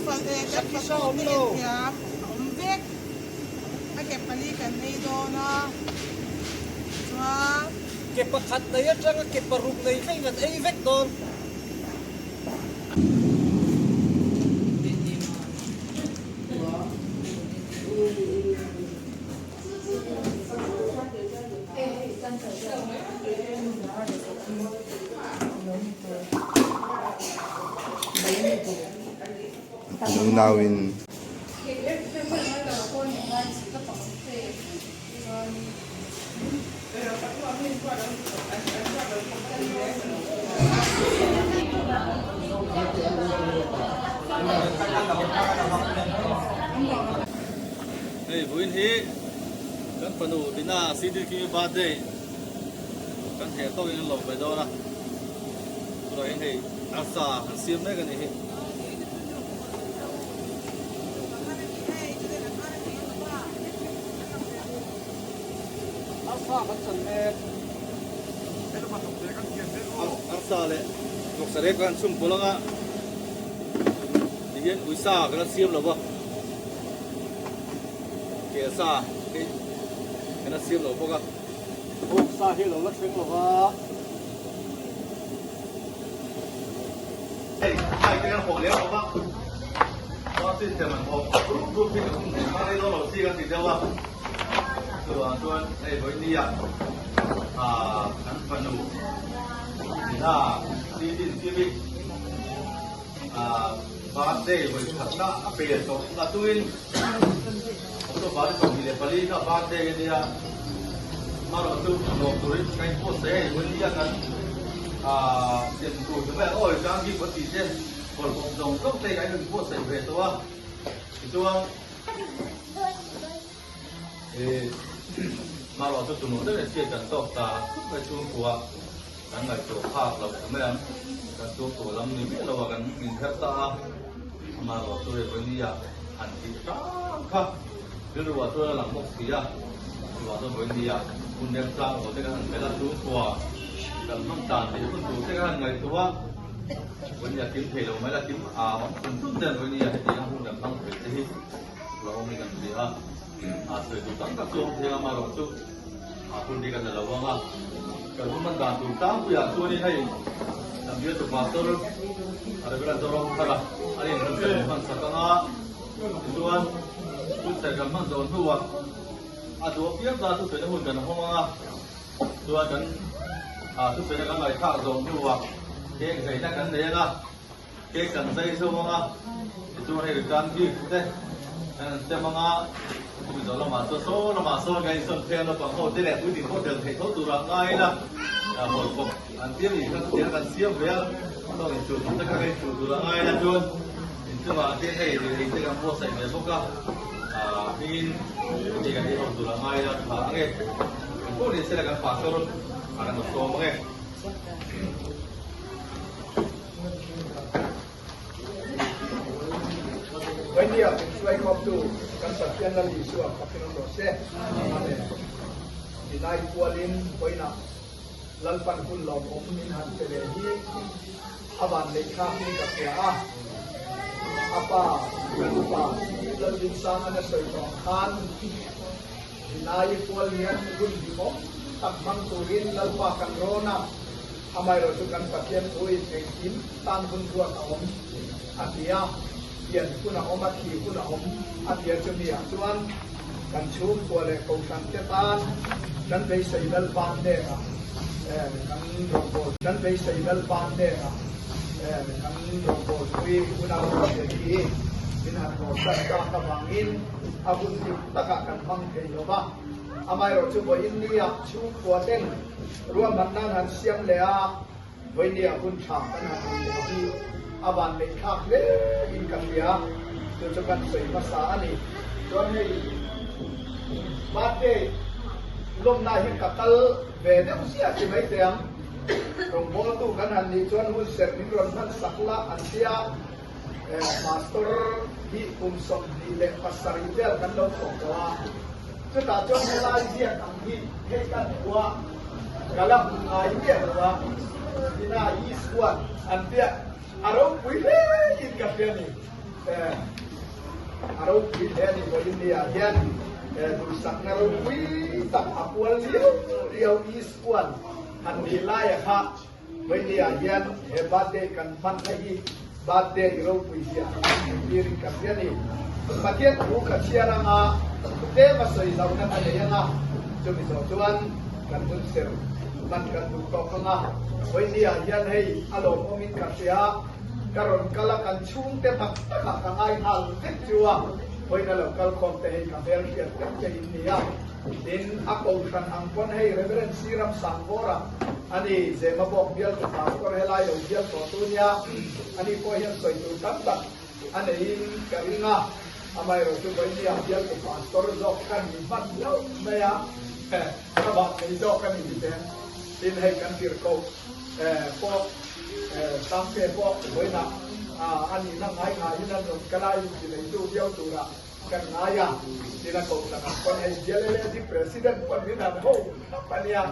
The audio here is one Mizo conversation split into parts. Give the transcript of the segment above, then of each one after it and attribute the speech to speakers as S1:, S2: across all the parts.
S1: Kan fatu te en thiam a awm vek. A ke pali kan ei dawn a, chuan.
S2: Ke pakhat nei atanga ke paruk nei thleng kan ei vek dawn.
S3: Unauin.
S2: Hei vawiin hi kan fanu Dina Siddiqui birthday kan theh tawkin an lawm ve dawn a, tunah hian hei arsa an siam mek a nih hi. Arsa kan chan mek. Arsa leh vawksarek kan chhung pawlh anga tihian uisa kan la siam lo va, kelsa hi kan la siam lo bawk a. Vawksa hi a lo la thleng lo va. Hei hai te kan hawh lem lo va, chuan system an hawh rup rup hi kan hun hma rei dawn lo chi kan ti deuh a, chuvang chuan hei vawinia ah kan fanu Nina Sidin Kimi ah birthday vawi khatna a pe tawh na tuin October 24 kha birthday a nia. Hmarawh chu lawm turin ka inpawh sawi a, vawinia kan sem tur chu mai ang aw, tang bik an tih te bawlhhlawh zawng zawng te kan inpawh sawi ve tawh a, tichuan hmarawh chu tumah deuh in chhiat kan tawk ta khawp mai chhungkua kan ngaihtuah phak lo ta mai ang, kan chhungkua lam ni miah lo a kan inherh ta a, hmarawh chu hei vawinia han tih hrang kha. Rilruah chuan a lang bawk si a, chuvang chuan vawinia hun remchang aw te kan han hmel a, chhungkua kan hmang tan theih hun tur te kan han ngaihtuah a, vawinia kim thei lo mai la, kim a awm chun chun ten vawinia hetiang hun kan hmang thei te hi lo awm in kan hria a, a sawi tur tam tak chu a awm thei ang amaherawh chu a hun hi kan la lo ang a, kan hun hman dan tur tlangpuiah chuanin hei kan bialtu pastor a Reverend Zoram Thara a inhmun kan hman sak ang a. Tichuan, hunserh kan hman zawh hnuah a duh apiang tan thusawina hun kan hawng ang a, chuan kan thusawina kan ngaihthlak zawh hnuah cake zaina kan nei ang a, cake kan zai zo ang a, tichuan hei return gift te kan han sem ang a, chumi zawh lamah chuan saw lamah sawn kan insawn phei a, naupang ho te leh puitling ho tel theih tho turah ngai ila hawlkawp an tia mi kha chutiang kan siam ve a, tawng inchuh tur te kha kan inchuh turah ngai ila chuan. Inchungah hian hei lirthei te kan buatsaih ve bawk a, ah hmingin heti kan ei ho tur a ngai a tha ang e. Eng pawh ni sela kan pastor a kan rawn sawm ang e.
S4: Vainia min hruai khawmtu kan Pathian Lal Isua fakin awm rawh se. Amen. Tilai kualin vawiinah Lalpan hun lawmawm min han pe leh hi a van neih thlak in ka hria a. A pa, kan upa Laldinsanga na sawi tawh ang khan Vinai kual hian hun hlimawm tak hmang turin Lalpa kan rawn a, amaherawhchu kan Pathian thuin engkim tan hun ruat a awm a ti a, pian hun a awm a, thi hun a awm a ti a, chumi ah chuan kan chhungkua leh kohhran te tan kan beisei Lalpa hnenah kan rawngbâwl kan beisei Lalpa hnenah kan rawngbâwl pui unau te hi min han haw san tak avangin a hun dik takah kan hmang thei lo va. Amaherawhchu vawiin nia chhungkua ten ruahman nan han siam leh a, Vawinia hun tha kan han hmu leh hi a van neih thlak hle in ka hria, chu chu kan sawi hmasa a ni. Chuan hei birthday lawmna hi ka kal ve deuh ziah ti mai teh ang. Rawngbawltu kan han nih chuan hun serh min rawn hman sak la an tia, Pastor hi kum 27 vel kan lo thawk tawh a, chutah chuan helai biak ang hi hei kan khua ka la hmu ngai miah lo a, Dina East huan an biak a ropui hle in ka hria ni. A ropui hle a ni vawiin ni ah hian duhsakna ropui tak a kual liau liau Isuan han nih laia kha vawiin ni ah hian he birthday kan hman na hi birthday ropui zia entir in ka hria a ni. Pathian thu ka chhiar anga tlem a sawi lohna ka nei anga chumi zawh chuan kan hun ser hman kan duh tawk anga vawiin ni ah hian hei a lawmawm in ka hria. Ka rawn kal a, kan chhungte tak takah ka ngai nghal vek chu a, vawiin a lo kal khawm te hei ka hmel hriat vek che in ni a. Tin, a kohhran ang pawn hei Reverend Siram Sangvawra a ni, Zemabawk bialtu pastor helai lo bial tawh tu nia, ani pawh hian sawi tur tam tak a neiin ka ring a, amaherawh chu vawinia bialtu pastor zawk ka ni hman hlauh mai a, ka vah thei zawk a ni ti teh. Tin, hei kan tirhkoh pawh Sangte pawh vawiinah a nihna ngai ngaiin an rawn kal a, inti neitu viau turah kan ngai a. Tin a kohhran ang pawn hei BLLAD President pawn min han ho khawp a nia.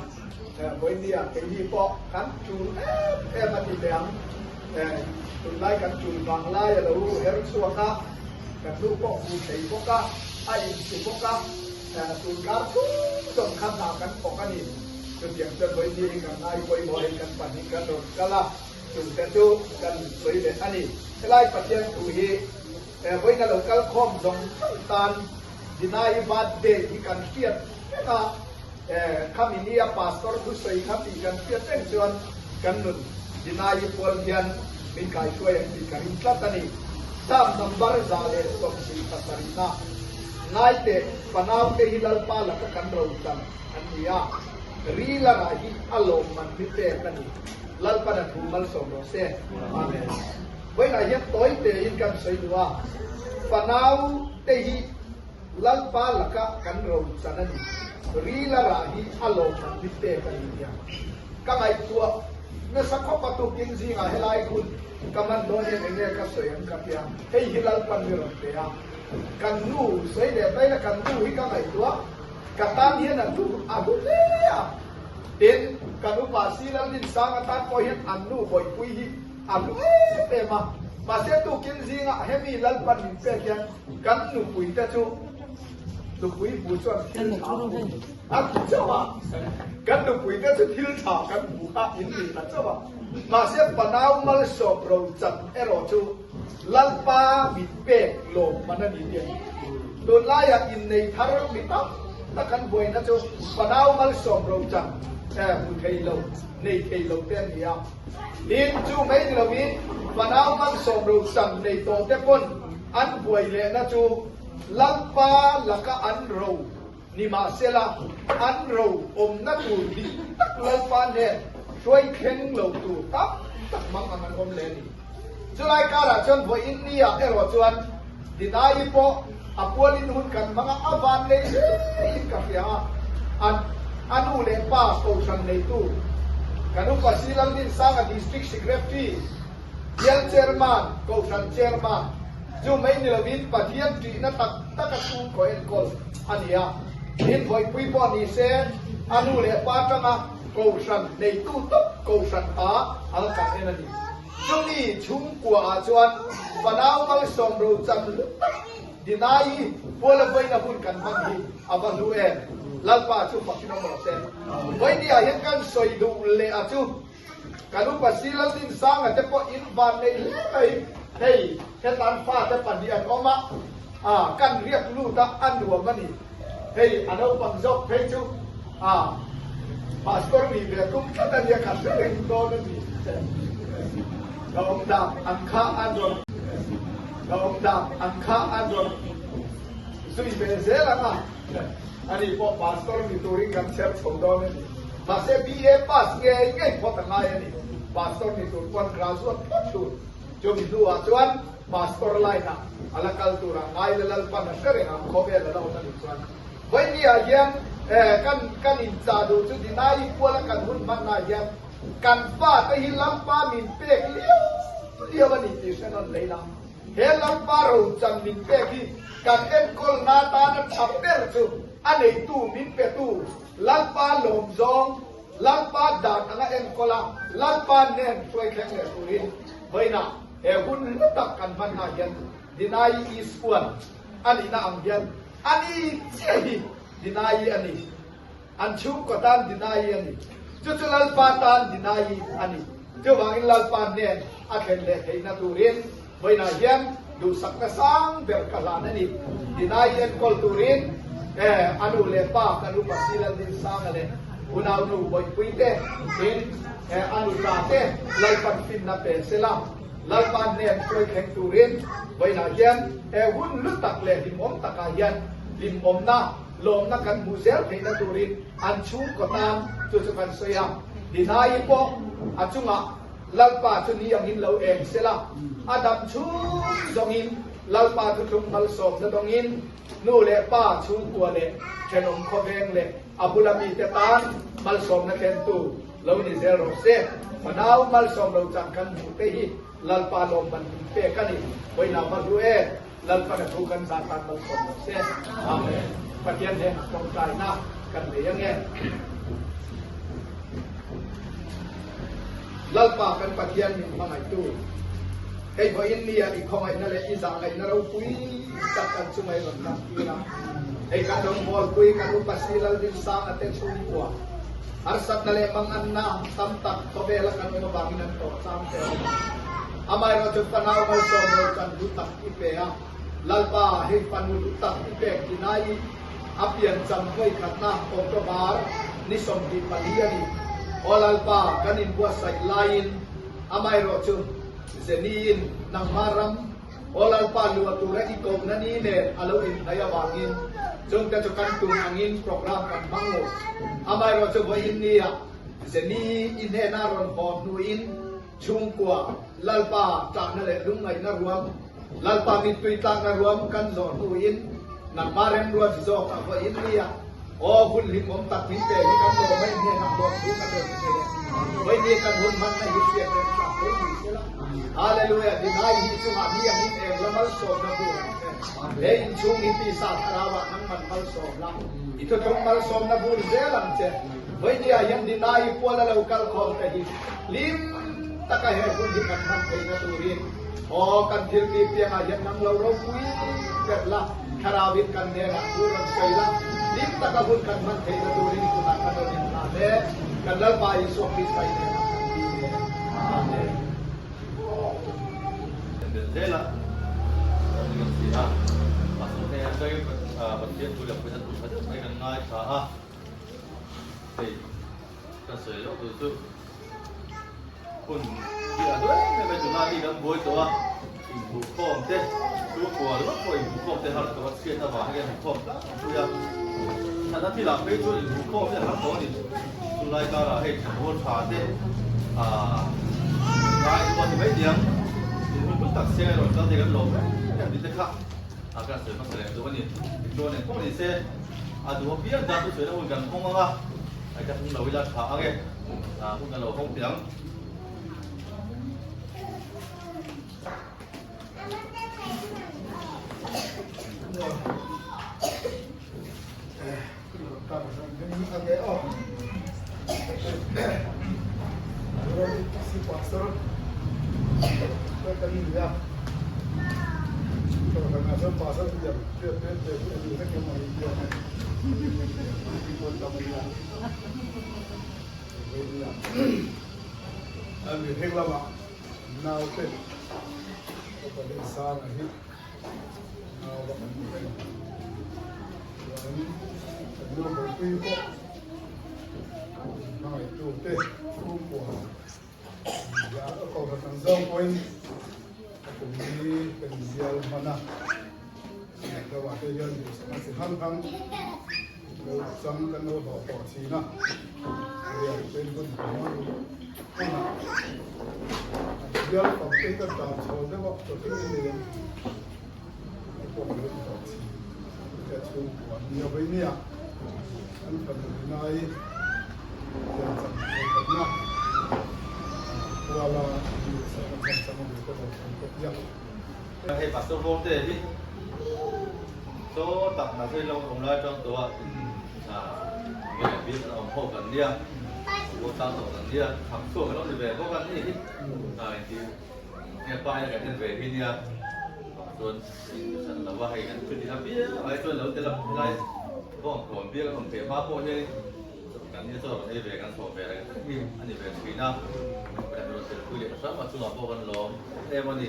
S4: Vawinia keini pawh kan tul em em a ti teh ang. Tunlai kan tul vang lai a lo her chhuak a, kan nu pawh hmu thei bawk a, a insu bawk a, tunkar chhung zawng kha hna kan thawk a ni. Chutiang chuan vawiin hi kan ngai pawimawh hei kan pahnih kan rawn kal a, chungte chu kan sawi leh a ni. Helai Pathian thu hi vawiin a lo kal khawm zawng zawng tan Dinai birthday hi kan hriat vek a, khami nia Pastor thusawi kha tih kan hriat reng chuan kan nun Dinai pual hian min kaihruai ang tih ka ring tlat a ni. Psalm number 127 na Ngaite fanaute hi Lalpa laka kan rochan. An ni a, ri lamah hi a lawmman mi pek a ni. Lalpan a thu malsawm rawh se. Amen. Vawiinah hian tawi tein kan sawi duh a, fanau te hi Lalpa laka kan rochan a ni. Ri larah hi a lawmman mi pek a ni nia. Ka ngaihtuah nasa khawp a tukin zingah helai hun ka man dawn hian enge ka sawi ang ka tia, hei hi Lalpan mi rawn pe a. Kan nu sawi leh mai la kan nu hi ka ngaihtuah. Ka tan hian a hlu a hlu hle a, tin, kan upa Silal Dinsang atan pawh hian an nu bawihpui hi a hlu em em a, mahse tukin zingah hemi Lalpan min pek hian kan nupuite chu nupui hmu chuan thil tha hmu a ti chauh a, kan nupuite chu thil tha kan hmu kha in ni ta chauh a, mahse Panau Malsawm Rochan erawh chu Lalpa min pek lawmman a ni tih a ni. Tunlaiah innei thar mi tam tak an buaina chu fanau malsawm rochang hmu thei lo, nei thei lo te an ni a. Tin, chu mai ni lovin fanau malsawm rochang nei tawh te pawn an buai lehna chu Lalpa laka an ro ni mahsela an ro awmna tur dik tak Lalpa hnen hruai thleng lo tur tam tak mang ang an awm leh a ni. Chulai karah chuan vawiin ni ah erawh chuan Dinai pawh a pualin hun kan hmang a, a van lei hlein ka hria a, an a nu leh pa kohhran neitu kan upa Silal Dinsanga District Secretary, Bial Chairman, Kohhran Chairman, chu mai ni lovin Pathian ṭihna tak taka chhungkaw enkawl a ni a. Tin, vawipui pawh ni se a nu leh pa ṭanga Kohhran neitu tawp Kohhran ta ang kan en a ni. Chumi chhungkuaah chuan fanau malsawm rochan hlu tak Dinai puala vawiina hun kan hman hi a va hlu em! Lalpa chu fakin awm rawh se. Vawinia hian kan sawi duh leh a chu. Kan upa Silal Dinsanga te pawh in van nei hle mai. Hei hetan fate pahnih an awm a, ah kan riak lut a, a nuam a ni. Hei a naupang zawk phei chu ah pastor nih ve tum tlat a nia, ka hre reng dawn a ni. Ka awm dan an kha an rawn ka awm dan an kha an rawn zui ve zel ang a. Ani pawh pastor ni turin kan chher chho dawn a ni. Mahse BA pass ngei ngei phawt a ngai a ni. Pastor ni tur pawn graduate phawt tur. Chumi hnuah chuan pastor line ah a la kal tur a ngai la Lalpan a hre reng ang khawvel a la awm a nih chuan. Vawinia hian kan kan inchah duh chu Dinai puala kan hun hmanna hian kan fate hi Lalpa min pek liau liau a ni tih hre nawn lei la. He Lalpa rochan min pek hi kan enkawl na tana tha ber chu a neitu min petu Lalpa lawm zawng, Lalpa dan anga enkawl a, Lalpa nen hruai thleng leh turin vawiinah. He hun hlu tak kan hman hna hian Deny is one a nihna ang hian a ni chiah hi Deny a ni. An chhungkaw tan Deny a ni. Chu chu Lalpa tan Deny a ni. Chuvangin Lalpa hnen a thlen leh theihna turin vawiinah hian duhsakna sang ber ka hlan a ni. Deny enkawl turin a nu leh pa kan upa Si Laldinsanga leh unaunu Bawihpuite tin a nuta te Lalpan finna pe sela. Lalpa hnen hruai thleng turin vawiinah hian he hun lu tak leh hlimawm takah hian hlimawmna, lawmna kan hmuh zel theihna turin an chhungkaw tan chu chu kan sawi a. Dinai pawh a chungah Lalpa chu ni angin lo eng sela, a dam chhung zawngin Lalpa thuthlung malsawmna dawngin nu leh pa chhungkua leh thenawm khawveng leh a bula mite tan malsawmna thlentu Lo ni zel rawh se. Fanau malsawm lo chang kan hmuh te hi Lalpa lawmman min pek a ni. Vawiinah va hlu e, Lalpan a thu kan zah tan malsawm rawh se. Amen. Pathian hnenah tawngtaina kan nei ange. Lalpa kan Pathian min hmangaihtu, hei vawiin nia i khawngaihna leh i zahngaihna ropui tak kan chunga i rawn lantir a. Hei kan rawngbawlpui kan upa Si Laldinsanga te chhungkua, Harsatna leh manganna tam tak khawvela kan awm avangin an tawh chang te a awm a. Amaherawhchu fanau malsawm lo chan duh tak i pe a, Lalpa hei fanu duh tak i pek tinai i a piancham vawikhatna October ni 24 a ni. Aw Lalpa kan inbuatsaih laiin amaherawhchu Zeniin nangmah ram Aw Lalpa luah tura i kohna ni nen a lo inhnaih avangin chungte chu kan tum angin program kan hmang lo. Amaherawhchu chu vawiin nia Zeni i hnena rawn haw hnuin chhungkua Lalpa tlahna leh lungngaihna ruam, Lalpa mittui tlakna ruam kan zawh hnuin nangmah remruat zawk a vawiin nia Aw hun hlimawm tak min pe hi kan lawm a, i hnenah lawm thu kan rawn sawi e. Vawiin kan hun hmanna hi hriat reng tlak hle ni sela. Hallelujah! Dinai hi chungah mi angin eng la malsawmna bur ang che. He inchhung hi tisa thlarauah nangman malsawm la, i thuthlung malsawmna bur zel ang che. Vawinia hian Dinai puala lo kal khawm te hi hlim taka he hun hi kan hman theihna turin aw kan thil ti piangah hian nang lo ropui ber la. Thlarauin kan hnenah thu rawn sawi la, hlim taka hun kan hman theihna turin tunah kan rawn inhlan e. Kan Lalpa Isua Krista i hnenah kan dil e. Amen.
S2: Bel zel a, ni kan si a, pastor te hian sawi Pathian thu leh puina tur tha deuh mai kan ngaithla a, hei kan sawi loh tur chu. Hun hi a hlu em em a, tunlai mi kan buai tawh a, inhmuhkhawm te, chhungkua ringawt pawh inhmuhkhawm te har tawh a, chhiat avang hian inhmuhkhawm tlangpui a, thatna thilah phei chuan inhmuhkhawm hi a har tawh a ni. Chulai karah hei thlamual tha te aah ngai pawh a ni mai tih ang, inhmun hlu tak siang erawh kal te kan lawm em em tih te kha a kan sawi hmasa leh duh a ni. Tichuan engpawh ni se a duh apiang dan chu sawi na hun kan hawng ang a, ai ka thung lo ila tha ang e. Hun kan lo hawng teh ang.
S5: Heng lamah naute upa leh sanga hi nau va kan ni reng chuan kan nu buaipui pawh hmangaihtu te chhungkua a kohhran ang zawng pawhin a kum hi kan zial hman a deuhah te hian duhsakna chi hrang hrang Lo chang kan lo hlawh tawh thin a, rian te hun hmang hunah an bial fam te hi kan tan chho deuh a, chawhting in nei ang te pawh kan lo ti tawh thin. Chutia chhungkua an nia vawi nia an fanu rinai pian chang vawikhatna kuala duhsakna chan chang a ni te lo thlen ka ti a.
S2: Hei Pastor Vawngte hi Chaw tak na zui lo awm lai tang tawh a nge bik an awm ho kan nia aw tang tawh kan nia thak chhuak an awm ni ve bawk an ni hi a inti Nge pa ina kan en ve hi nia vang chuan in san lo a hei kan thu tih apiang ai chuan lo tel a helai bawng kawm biak an awm theih hma pawh hian kan nia chaw rawn ei ve kan chhawm ve reng reng hi a ni ve thin a kan rawn tel pui leh hram a chungah pawh kan lawm em a ni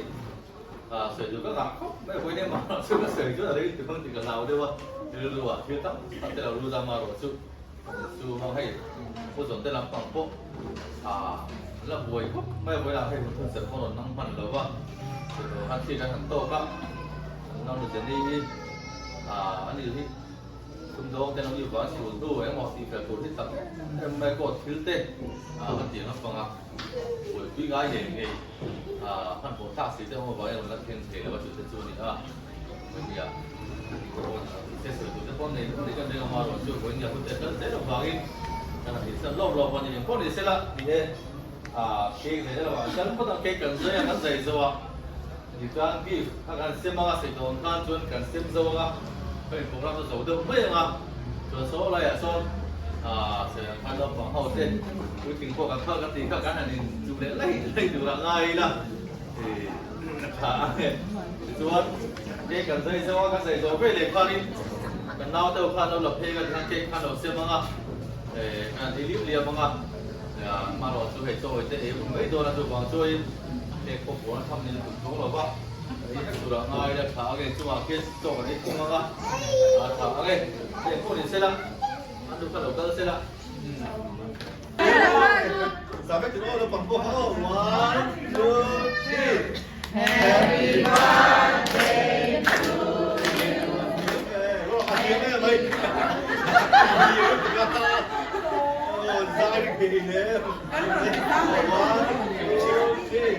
S2: a sawi chu ka ngah khawp mai vawiin engmah chu ka sawi chuan a rei ti hmang tih ka hlau deuh a rilru ah thil tam tak te lo lut a amaherawh chu Chu hmang hei pu zawn te lampang pawh an la buai khawp mai a vawilah hei hun thun serh pawh rawn nang hman lo va chutah khan thil kan han tawk a an nau Jenny hi a ni hi sumdawng te lo ni vang chhul hnu engemaw tih fel tur hi tam em em mai pawh thil te a tiang lampang a buaipui ngai ngei ngei hmanhmawh thlak si te awm avangin rawn la thleng thei lo a chute chu a ni a. Vawinia te pawh nei nual kan ring a ruah chu vawinia hun te kal zel avangin kan han insan lawk lawk a ni. Engpawh ni sela ni e a cake zai zel avang kal phawt ang cake kan zai a kan zai zo a tichuan gift kha kan sem anga sawi dawn khan chuan kan sem zo anga ka in program chu zo deuh mai anga chuan saw laiah sawn a sawi ang khan naupang ho te puitling pawh kan phal kan tih kha kan han in chu leh laih laih tur a ngai ila. Tichuan cake kan zai zo a, kan zai zo ve leh khanin kan nau deuh khan lo la phei a tikhan cake khan lo sem ang a, kan han ei liam liam ang a, hmanraw chu hei chaw te ei vung mai dawn a chuvang chuain cake pawh buan tham nen tum chuang lo va, ei vek turah ngai ila tha ang e, chungah khian chaw kan ei thung ang a, a tha ang e, cake pawh ni sela, an duh kha lo kal sela.
S6: Happy birthday to you. Happy birthday to you. Happy birthday to you. Happy birthday dear Gina. Happy birthday to you.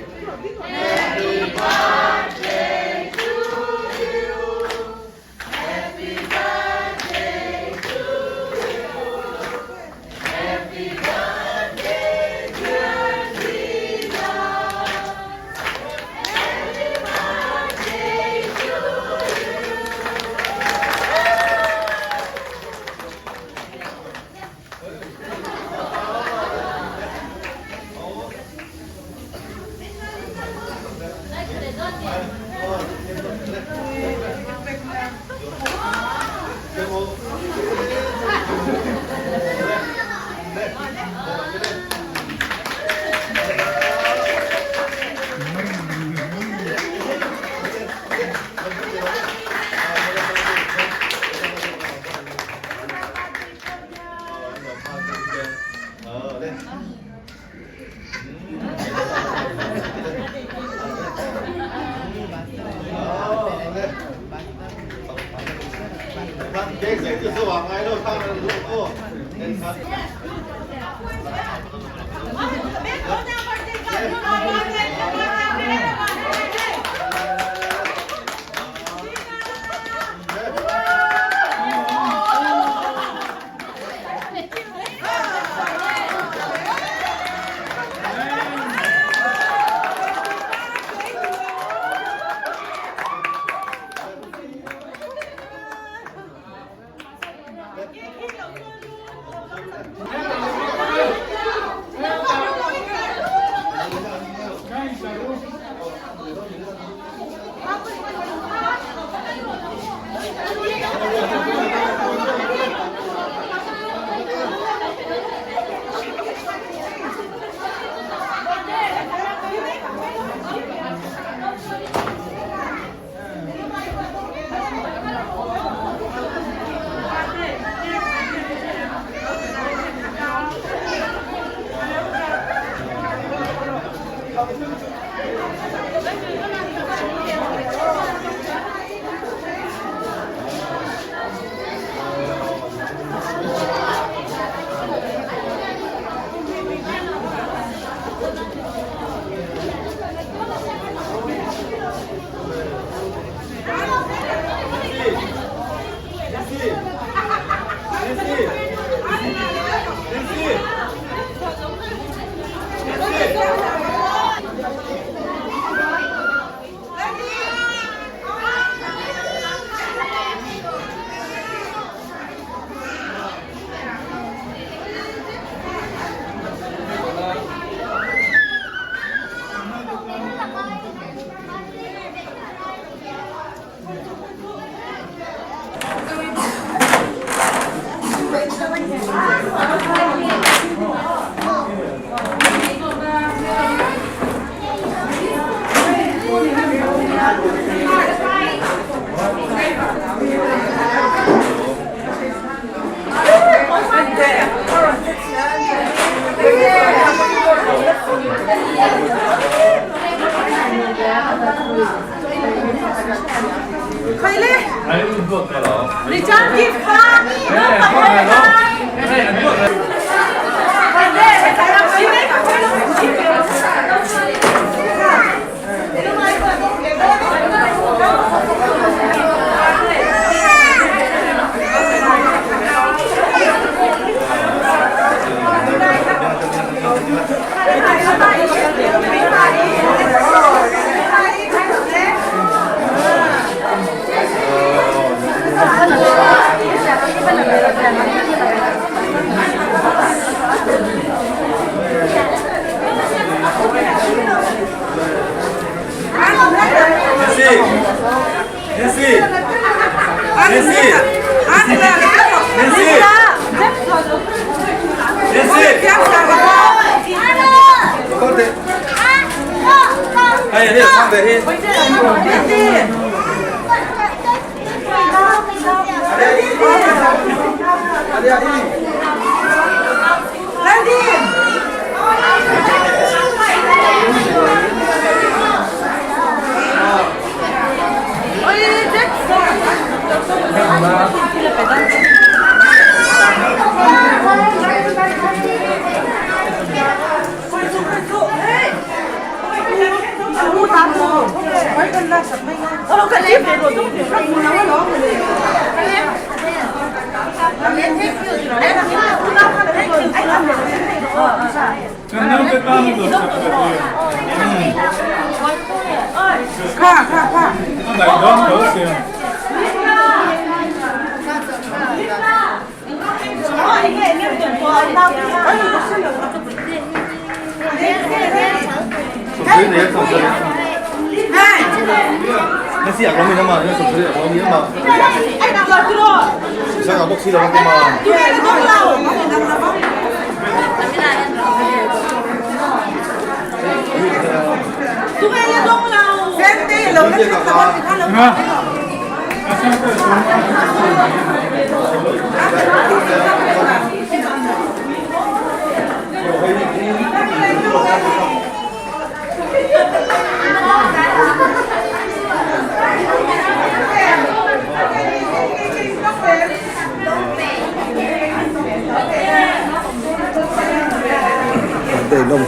S3: Birthday lawm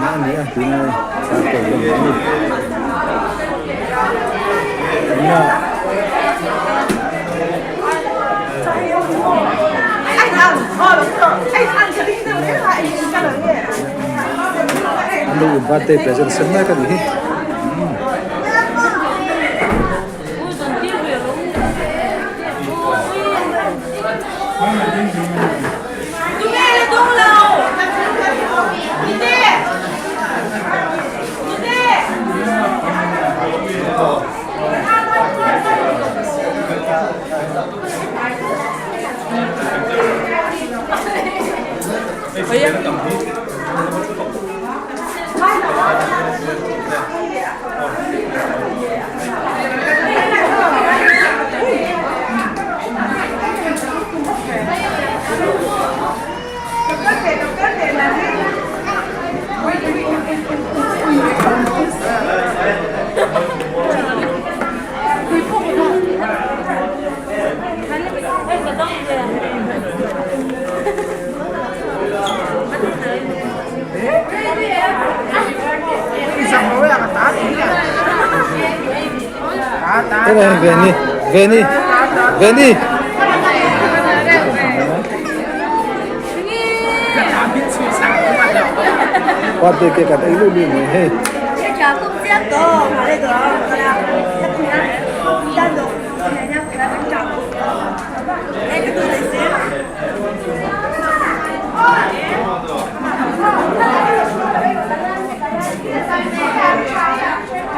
S3: na a ni a tuna birthday lawm a ni tuna an lo in birthday present sem mek a ni hi. Veni, Veni, Veni. Birthday cake kan ei luh luh mai hei.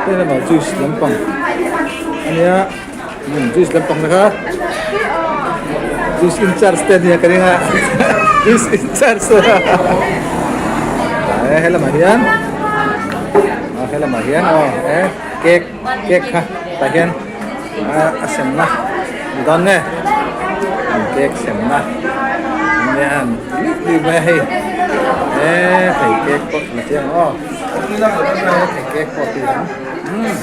S3: Hei lamah juice lampang a nia juice lampang te kha. Juice in charge te ania ka ring a juice in charge e helamah hian a helamah hian aw e cake cake kha tah hian a sem na ni dawn nge cake sem na nia an lip lip mai a hei e thei cake pawh la chiang aw thei cake pawh tih ang umm.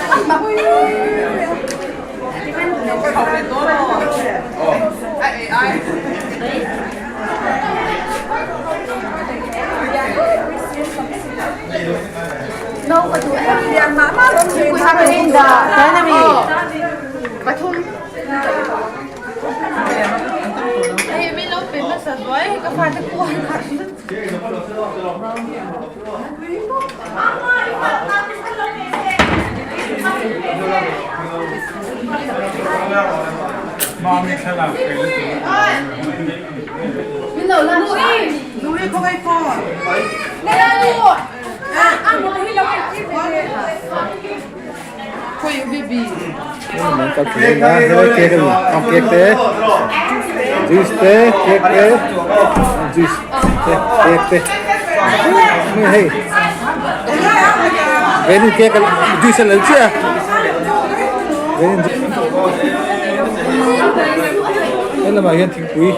S3: Cake te juice te cake te juice te cake te hei venin cake juice a lo chiah a he lamah hian thingpui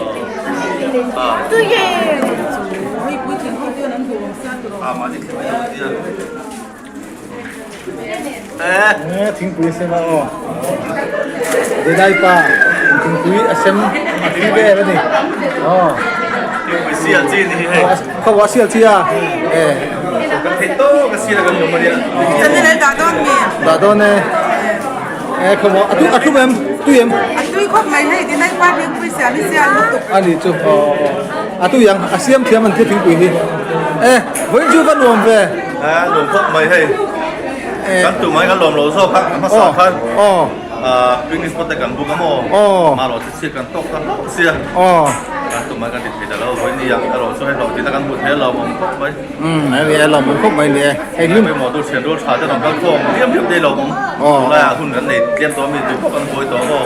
S3: Thingpui a sem a aw Delai pa thingpui a sem a thi vel a ni aw
S2: Thingpui sial chi ni hei
S3: Khaw a sial chi a e
S2: Kan thei tawk a sial kan awm a nia
S1: Dah dawn mi
S3: Dah dawn e E khaw a tui a thlum em tui em
S1: A tui khawp mai hei Delai pa thingpui sial hi sial lutuk
S3: A ni chu aw a tui ang a siam thiam an tia thingpui hi e vawiin chu va nuam ve.
S2: A nuam khawp mai hei kan tumah hi kan lawm lo zawk a hmasa khan picnic spot te kan book a maw mahlo chu chhiat kan tawk ta hlauh sia kan tumah hi kan ti thei ta lo vawi ni ang erawh chu hei hlauh tihna kan hmu thei a lawmawm khawp mai
S3: a lawmawm khawp mai nia hei hlim
S2: pawimawh tur thian rual tha te rawn kal khawm liam liam te lawmawm tunlai ah hun kan nei tlem tawh a mi tui pawh kan buai tawh maw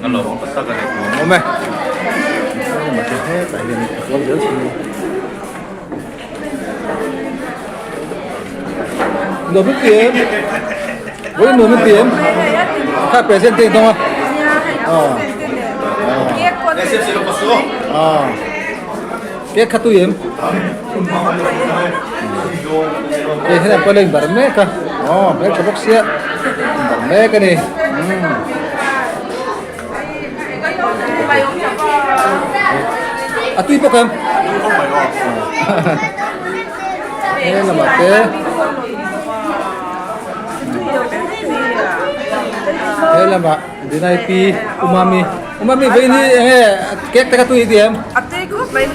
S2: kan lawmawm tak tak a ni
S3: awm e hetah hian a kual zel thin a. Nuam in ti em? Vawi nuam in ti em? Kha present te in dawng a. Ah. Cake kha tui em? Cake hian pawh in bar mek a. Oh, hmel tha bawk sia. Bar mek a ni. A tui bawk em? He lamah te he lamah Dinai pi Umami Umami vei ni enge cake te kha tui i ti em?
S1: A tui khawp mai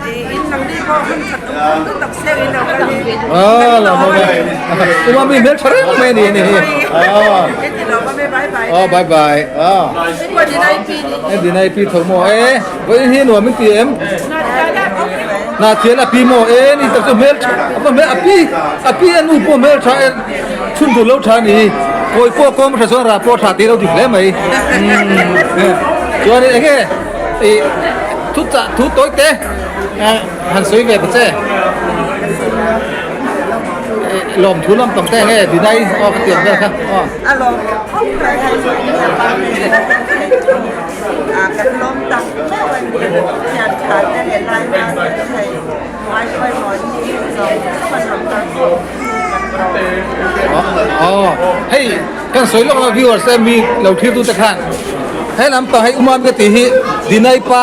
S1: hei in lam ni pawh hun khat awm thum tak siang in lo kal hi.
S3: Ah lo lo Umami hmel tha reng mai a ni a ni hi. Ah. Oh bye bye. Ah. Dinai pi tho maw e vawiin hi nuam in ti em? Na thian a pi maw e ni tak chu hmel tha a hmel a pi a pi a nu pawh hmel tha e chhun duh lo tha a ni hi kawi pawh kawm tha chuan rah pawh tha tih lo dik hle mai. Chuan enge Ih thu chah thu tawi te han sawi ve ta che lawm thu lam tam te nge dinai aw ka tiang vel kha aw.
S1: A lawm khawp mai hei a kan lawm tak meuh a ni thian tha te leh lai nau te hei ngai pawimawh ni zawng zawng an rawn kal khawm kan lawm.
S3: Aw hei Kan sawi lawk a viewers te mi lo thlir tu te khan he lam pang hei umam ka tih hi Dinai pa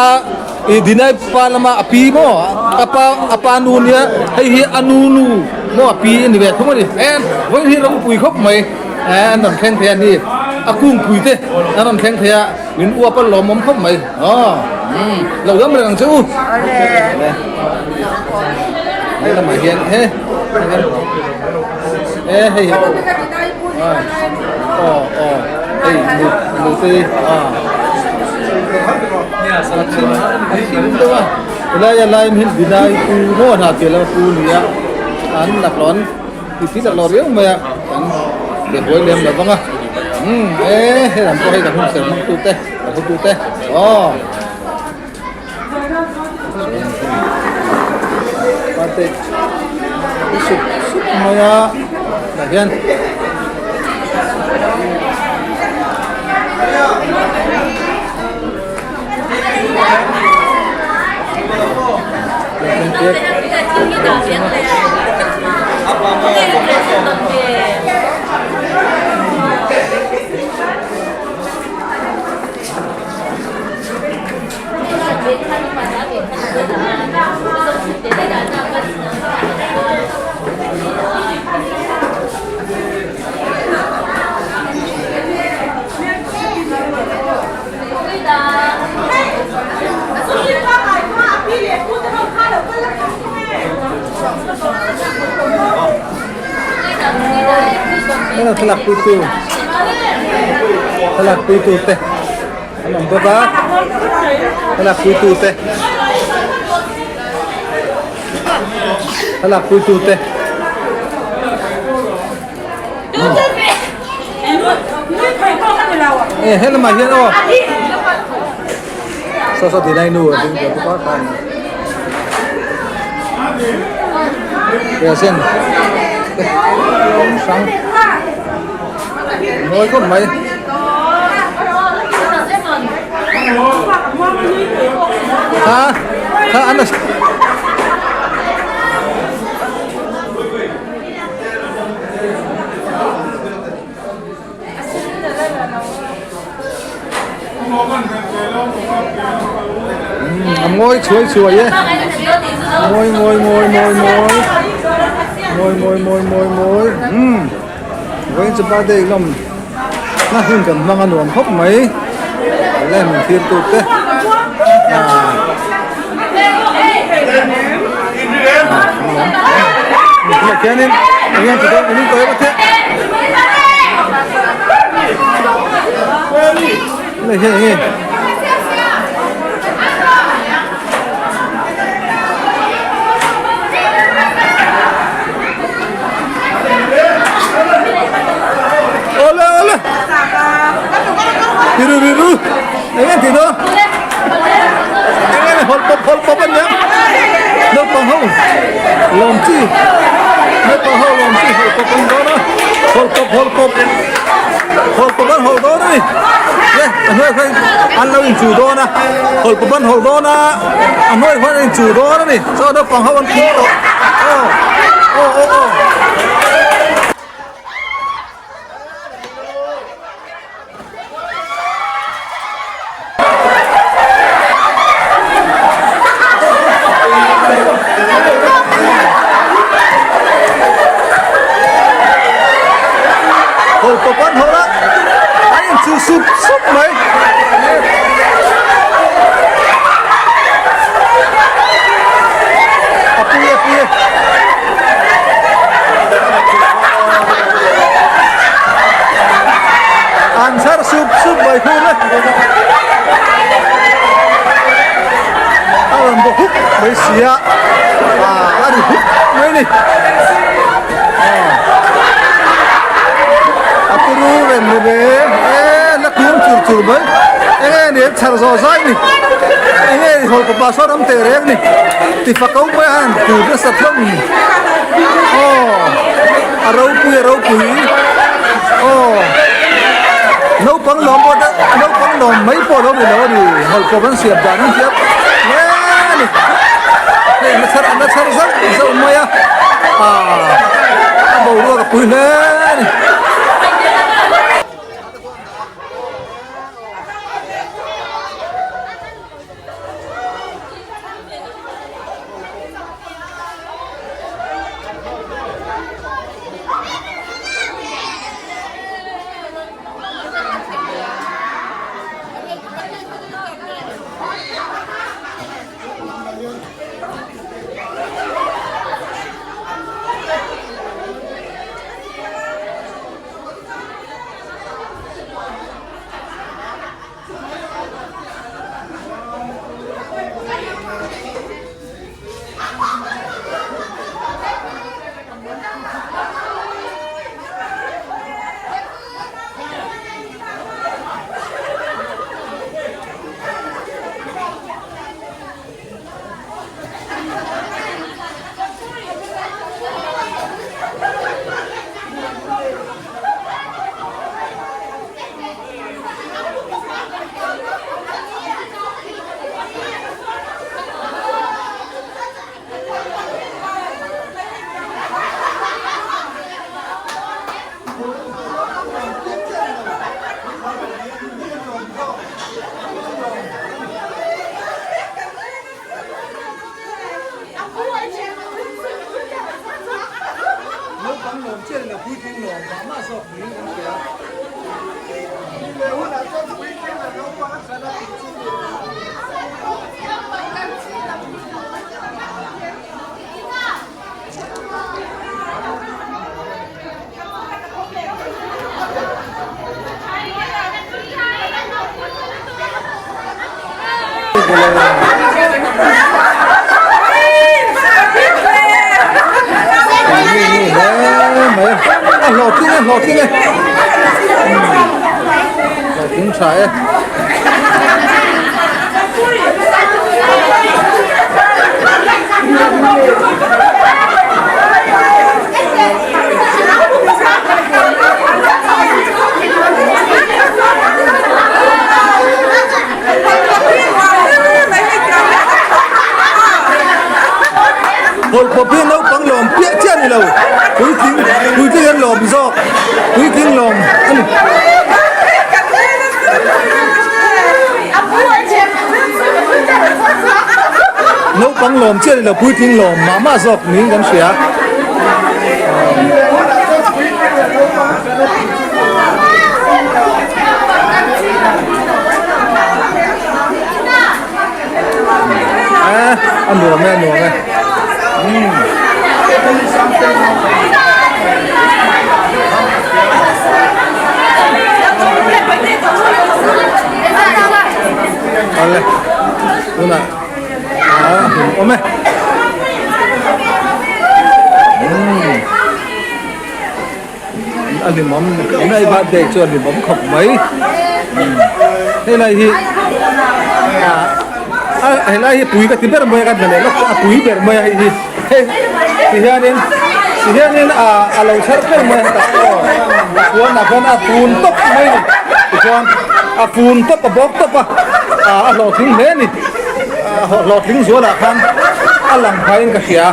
S3: i Dinai pa lama a pi maw a pa a pa nu nia hei hi a nu nu maw a pi a ni ve thung a ni en vawiin hi ropui khawp mai eh an rawn thleng thei a ni a kungpui te an rawn thleng thei a min uap a lawmawm khawp mai aw umm lo dam reng ang che u he lamah hian he e hei aw aw hei nu nu te a a thim a thim deuh a helai a lai hian vinai pu maw hna piah lama pu ni a an laklawh an titi laklawh riau mai a kan be buai lem lo vang a umm e helam pawh hei kan hun ser hmang tu te kan hotu te aw. Birthday sup sup mai a tah hian Heng thlalak puitu thlalak puitu te an awm bawk a thlalak puitu te thlalak puitu te. E he lamah hian aw saw saw dinai nu a ding ve bawk a khan present te hrang hrang mawi khawp mai. Kha kha an. A ngawi chhuai chhuai e ngawi ngawi ngawi ngawi ngawi ngawi ngawi ngawi ngawi ngawi umm vawiin chu birthday lawm na hun kan hmang a nuam khawp mai lem thlir tu te ah. Khianin eng ti dawn eng tawi vat he hei hian enge ole ole riru riru enge ti dawn enge hawlh pawp hawlh pawp ania naupang ho lawm chi naupang ho lawm chi hawlh pawp an dawn a hawlh pawp hawlh pawp hawlh pawp an hawlh dawn a ni le a hnuai khan an lo inchuh dawn a hawlh pawp an hawlh dawn a a hnuai khan an inchuh dawn a ni chuan naupang ho an phur tawh aw aw aw aw. Hawlh pawp an hawlh a, an inchuh sup sup mai. A pui a pui e. An chhar sup sup mai khu le. A rawn bawk huk mai si a, ah a ri huk mai a ni. A turu rem rem e, e la kung chur chur mai. Enge ni an chhar zawh zai ni. Enge ni hawlh pa sawn awm teh reng ni. Tifakau mai a han tur nasa hlawm ni. Aw a ropui a ropui aw naupang lawm pawh te naupang lawm mai pawh lo ni lo a ni hawlh pawp an siam dan an thiam hle a ni hei an la chhar an la chhar zauh zauh mai a ah a boruak a pui hle a ni. zawk niin kan hria. A hlawhtling e hlawhtling e hlawhtling tha e. Bawlhhlawh hi naupang lawm piah chiah a ni lo, puitling puitling an lawm zawk, puitling lawm a ni. Naupang lawm chiah a ni lo, puitling lawm mah mah zawk niin kan hria. A nuam e a nuam e umm. Awle tunah a hlim awm e umm. A hlimawm mai birthday chu a hlimawm khawp mai helai hi ah helai hi pui ka ti ber mai a ka hna leh lawk a pui ber mai a hei hi hei ti hianin ti hianin ah a lo chher ber mai a hetah aw a puan ah khuan a fun tawp mai a ni tichuan a fun tawp a bawk tawp a ah a hlawhtling hle a ni ah hlawhtling zualah khan a lang phaiin ka hria.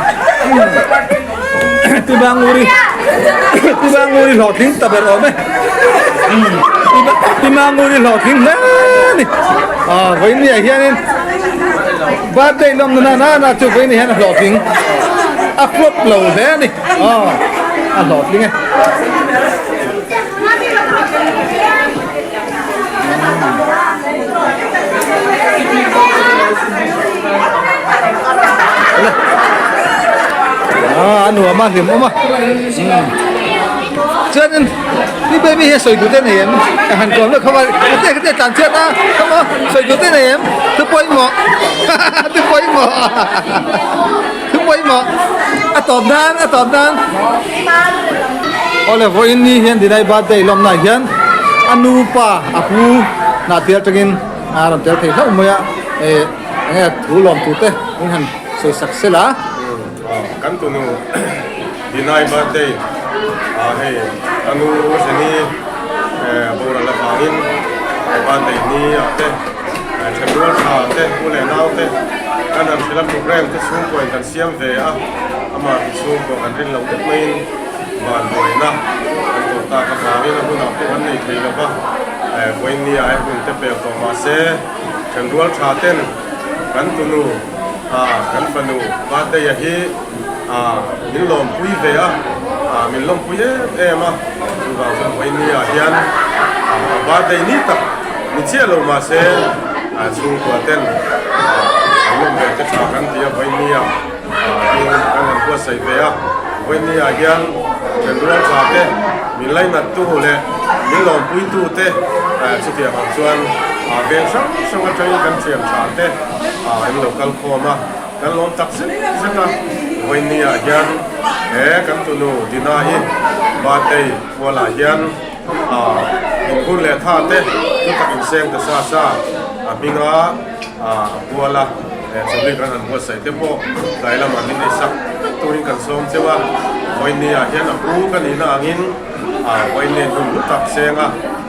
S3: Timanguri Timanguri hlawhtling ta ber awm e Timanguri hlawhtling hle ni ah vawiin ah hianin birthday lawm na na na chu vawiin hian a hlawhtling a flop lo hle a ni ah a hlawhtling e. A nuam a hlim awm a chuanin ni baby hi sawi duh te nei em ka han kawm leh khawp a khatia khatia tlan chhiat a khawp a sawi duh te nei em thu pawimawh thu pawimawh thu pawimawh a tawp nan a tawp nan awle vawiin ni hian dinai birthday lawmna hian a nupa a pu hnah tir atangin a rawn tel thei hlauh mai a eh enge thu lawm tur te in han sawi sak sel a.
S7: Kan tunu dinai birthday ah hei a nu Jenny boral avangin birthday ni ah te thenrual tha te u leh nau te kan han hrilh a program te chhungkaw in kan siam ve a amah hi chhungkaw kan rin loh deuh maiin van buaina kan tawh tak avangin a hunah pawh kan nei thei lo va vawiin ni ah he hun te pel tawh mahse thenrual tha ten kan tunu kan fanu Pateia hi min lawmpui ve a, min lawmpui em em a, chuvang chuan vawiin ni ah hian a birthday ni tak ni chiah lo mahse chhungkua ten an lawm ve te tha kan ti a, vawiin ni ah tin kan han buatsaih ve a, vawiin ni ah hian thenrual tha te min lainat tu leh min lawmpui tu te chutiang ang chuan veng hrang hrang atangin kan thian tha te an lo kal khawm a, kan lawm tak zet zet a, vawiin ah hian he kan tunu Dina hi birthday kualah hian in hun leh tha te chu tak inseng ta sa sa a hminga a kual a, chawlhni kan han buatsaih te pawh tlai lamah min ei sak vek turin kan sawm cheu a, vawiin ah hian a pu ka nihna angin vawiin nen hun hlu tak seng a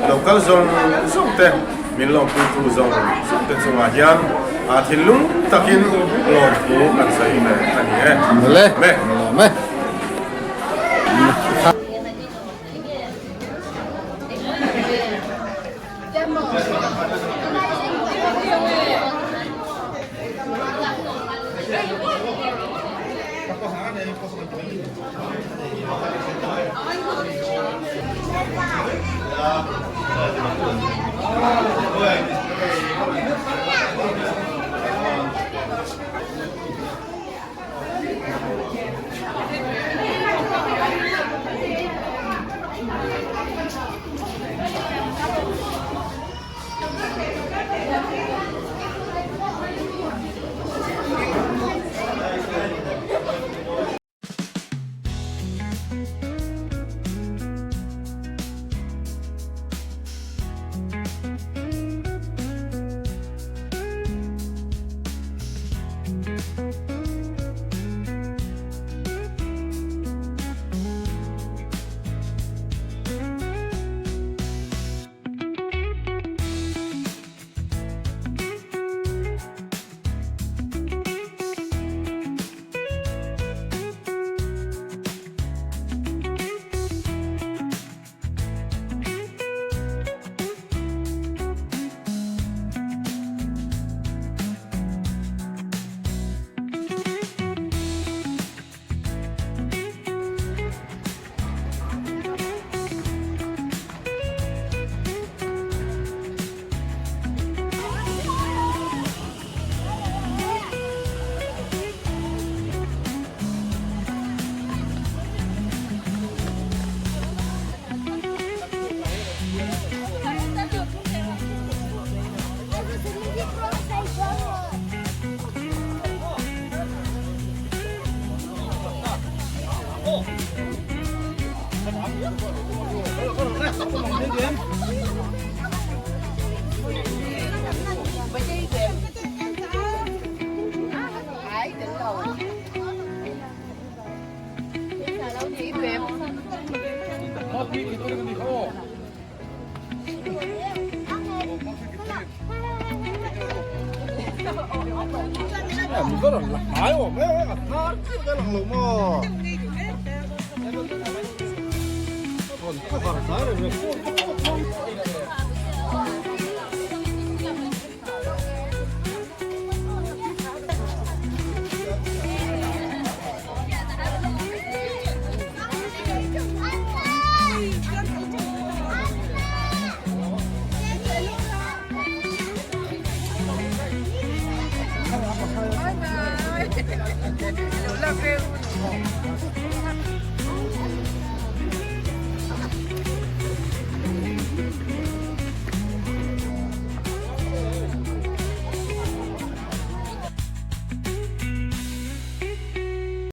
S7: lo kal zawng zawng te. Min lawmpuitu zawng zawng te chungah hian thinlung takin lawmthu kan sawi ve a ni e.
S3: Mawle. Lawm e.